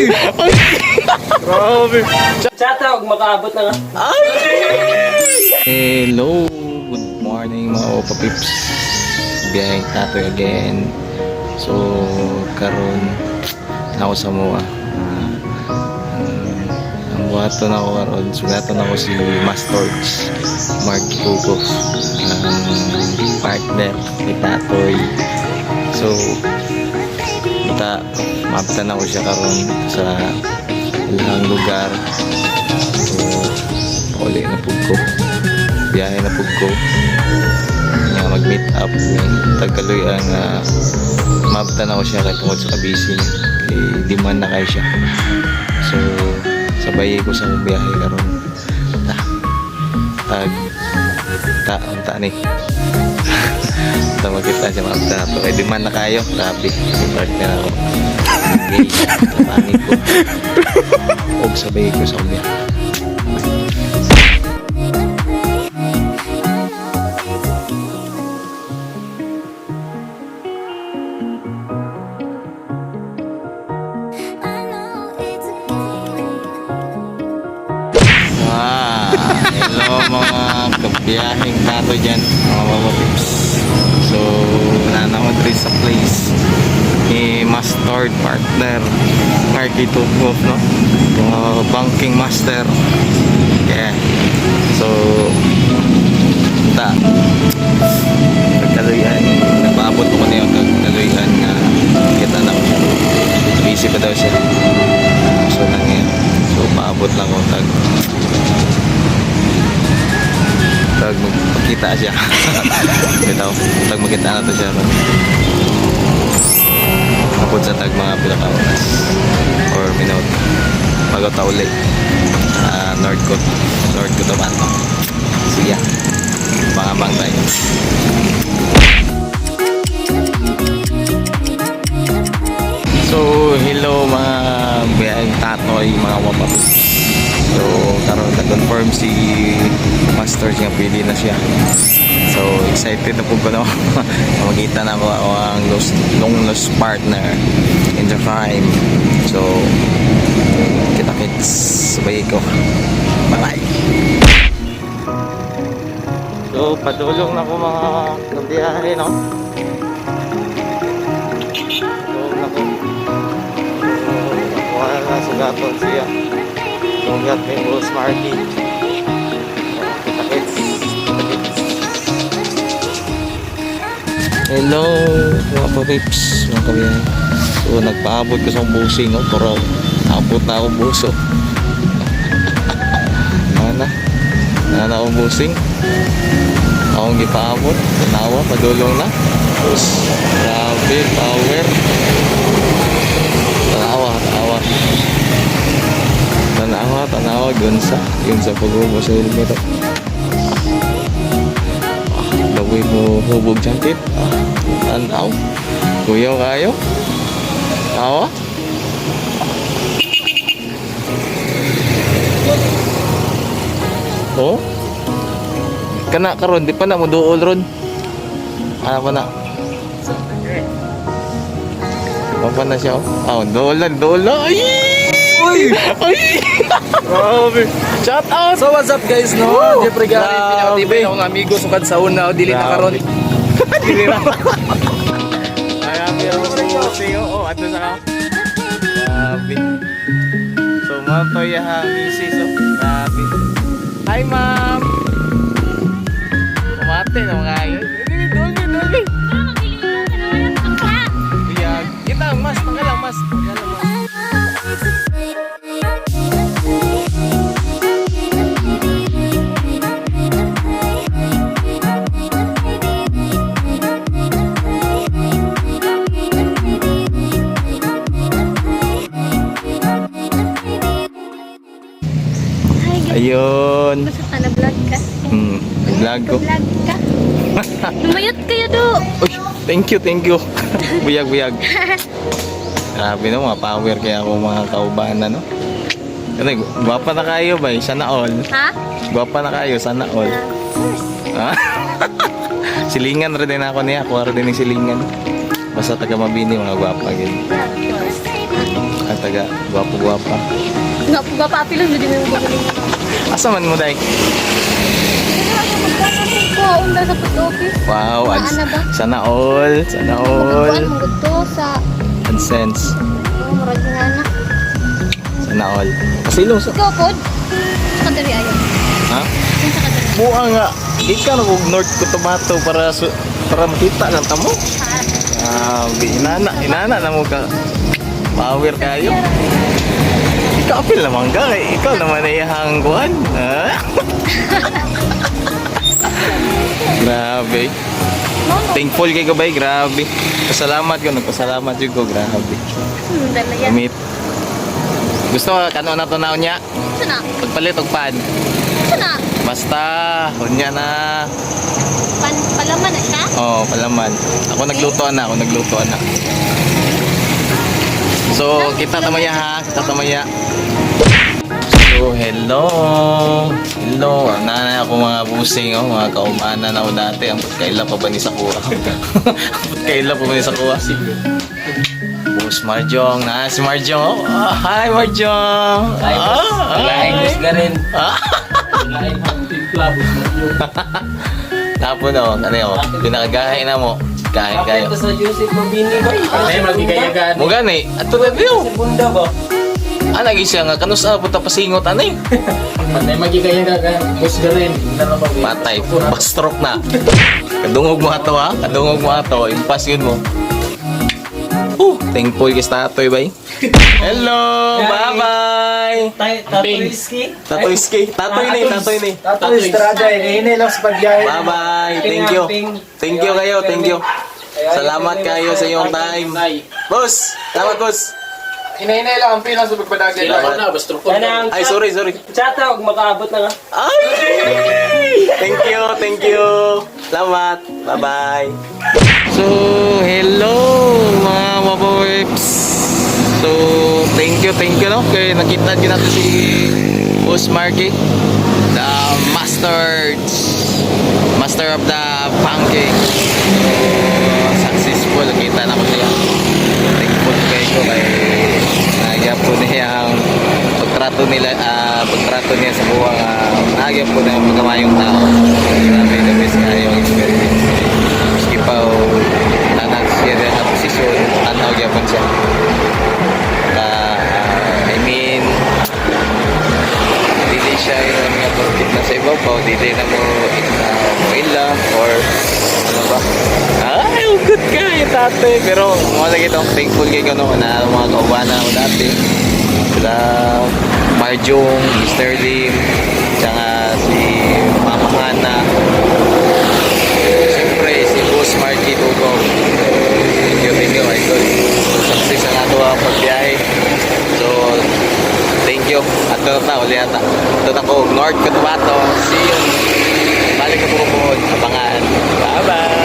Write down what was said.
Ay! Ay! Grabe! Chata, huwag makaabot na nga. Hello! Good morning, mga Opa Pips. Biyaheng tatoy again. So, karon na ako sa MOA. Ang buhaton ako karon, sugatan ako si Mastorch Mark Hugo, ang partner ni Tatoy. So, ta maabtan ako siya karon sa ilang lugar. So, uli na pud ko. Biyahe na pud ko. Nga mag-meet up ni Tagaloy ang maabtan ako siya kay tungod sa kabisi niya. Eh, di man na kayo siya. So, sabay ko sa akong biyahe karon. Ta, tag, ta, ta ni. Ta magkita siya maabtan na to. Eh, di man na kayo. Grabe. May partner ako. Okay, tapangi ko. Og sabay ko sa akong biyahe. Ah, hello mga kabiyaheng tato dyan, mga Mama Pips. So, nanamad rin sa place ni Mustard Partner, Marky Tugov, no? Mga banking master. Yeah. So, ta, pagkaluyan, napaabot ko na yung pagkaluyan nga kita na ko siya. Busy pa daw siya. So, nang So, paabot lang ko tag tag magpakita siya. Bitaw, tag makita na to siya ron. Abot sa tag mga pila ka oras or minute. Bago ta uli. Ah, North ko. North ko to ba? So yeah. Pangabang tayo. So, hello mga biyaheng tatoy, mga wapapips. So, karon na-confirm si Master nga pwede na siya. So, excited na po ko no. Makita na ko ako ang lost, long lost partner in the crime. So, kita kits. Sabay ko. Bye-bye! So, padulong na ko mga kabiyahe, no? Padulong na ko. So, nakuha na sugaton siya. Sugat ni Boss Marky. Kita kits. Kita kits. Hello mga papips, mga kabiyahe. So, nagpaabot ko sa busing, no? Pero, abot na akong buso. Ano na? Ano na akong busing? Akong gipaabot, tanawa, padulong na. Tapos, grabe, power. Tanawa, tanawa. Tanawa, tanawa, gunsa. Gunsa pag-ubo sa helmet. Ah, laway mo hubog jacket. Ah, tanaw. Kuyaw kayo. Tawa. Oh? Kana karon di pa na mo duol ron. Ano pa na? Ano pa na siya? Oh, oh duol na, duol na. Ay! Uy! Ay! Grabe! Shout out! So what's up guys, no? Woo! Jeffrey Gary, Grabe. pinakatibay akong amigo sukad sa una, o dili na karon. Dili na. Ay, happy ako sa busing. Oo, ato sa ka. Grabe. So, ma'am, to yung misis. Oh. Grabe. Hi, ma'am! Kumate na mga yun. Dili, duli, duli. Biyag. Kita, mas. Tanggal lang, mas. Tanggal lang, mas. Hi, Ayun. guys. Basta ka na-vlog ka. Vlog ko. Vlog ka. Lumayot kayo do. Uy, thank you, thank you. Buyag, buyag. Grabe no, mga power kaya ako mga kaubanan, no? Ano, gwapa na kayo ba? Sana all. Ha? Gwapa na kayo, sana all. Ha? Silingan rin din ako niya. Kuha rin din yung silingan. Basta taga Mabini, mga gwapa. Ganyan. Of course. At taga Talaga, gwapo-gwapa. Nga po ba paapilon di mo gagaling. Asa man mo, day? Ko unda sa post office. Wow, Maana ba? sana all, sana all. Kuan mo gudto sa AdSense. oh, murag nga na. Sana all. Pasilong sa. Ikaw pod. Sa kadiri ayo. Ha? Sa kadiri. Buang nga. Ikaw na kog North Cotabato para makita lang tamo. Grabe, inana, inana na mo ka. Power kayo. Ikaw apil naman ka kay ikaw naman ay hangguan. Ha? Grabe. Thankful kay ko bay, grabe. Pasalamat ko, nagpasalamat jud ko, grabe. Dala yan. Meet. Gusto ka kano na to na unya? Sana. Pagpalit og pan. Sana. Basta, unya na. Pan palaman na siya. Oo, oh, palaman. Ako nagluto na, ako nagluto na. So, kita tamaya ha, kita tamaya. So, hello. Hello. Nanay ako mga busing, oh, mga kaumana na ako dati. Ang kaila pa ba ni Sakura? Ang kaila pa ba ni Sakura? Boss Marjong, na si Marjong. Oh, ah, hi Marjong. Hi, boss. Ah, Laing hi. boss garin. Ah. Laing ang timpla boss Marjong. Tapon oh, ano yun, pinakagahay na mo. Kain kayo. Kapit sa Joseph Mabini ba? Ay, magigayagaan. Mo gani, ato na diyo. Sa bunda ba? Ana gi siya nga kanus a punta pasingot ani. Patay magigayagaan. Boss garin. Patay, bastrok na. Kadungog mo ato ha, kadungog mo ato, impas yun mo. Thankful kay tatoy bay. Hello, bye-bye. Tatoyski. Tatoy ski, tatoy ni, tatoy ni. Tatoy Estrada, eh. Lang sa pagbiyahe. Bye-bye. Thank you. Thank you kayo, thank you. Salamat kayo sa iyong time. Boss, salamat boss. Hinahinay lang ang pilang sa pagpadagan. Salamat. Ay, sorry, sorry. Chata, huwag makaabot na nga. Ay! Thank you, thank you. Salamat. Bye-bye. So, hello mga mabawips. So, thank you no. Kay nakita din natin si Boss Marky, the master master of the pancake. So, successful kita na ko siya. Thankful kay ko kay nagya po niya ang pagtrato nila pagtrato niya sa buwang nagya po na magamayong tao. Grabe, the best nga yung experience. Maski pa o tanag siya rin sa posisyon, tanaw gyapon siya. I mean, dili siya yung nga porkit na sa ibabaw, dili na mo ila or ano ba? Ay, good ka yung tatay. Pero mga lagi ito, thankful kay ko no, na mga kaubanan ako dati. Sila Marjong, Mr. Lim, tsaka si Mama Hana. Siyempre, si Boss Marky Tugong. Thank you, idol. Success ang ato ang pagbiyahe. So, thank you. At ito na, uli ata. Ito na ko, North Cotabato. See you. Balik ko po po. Abangan. Bye-bye.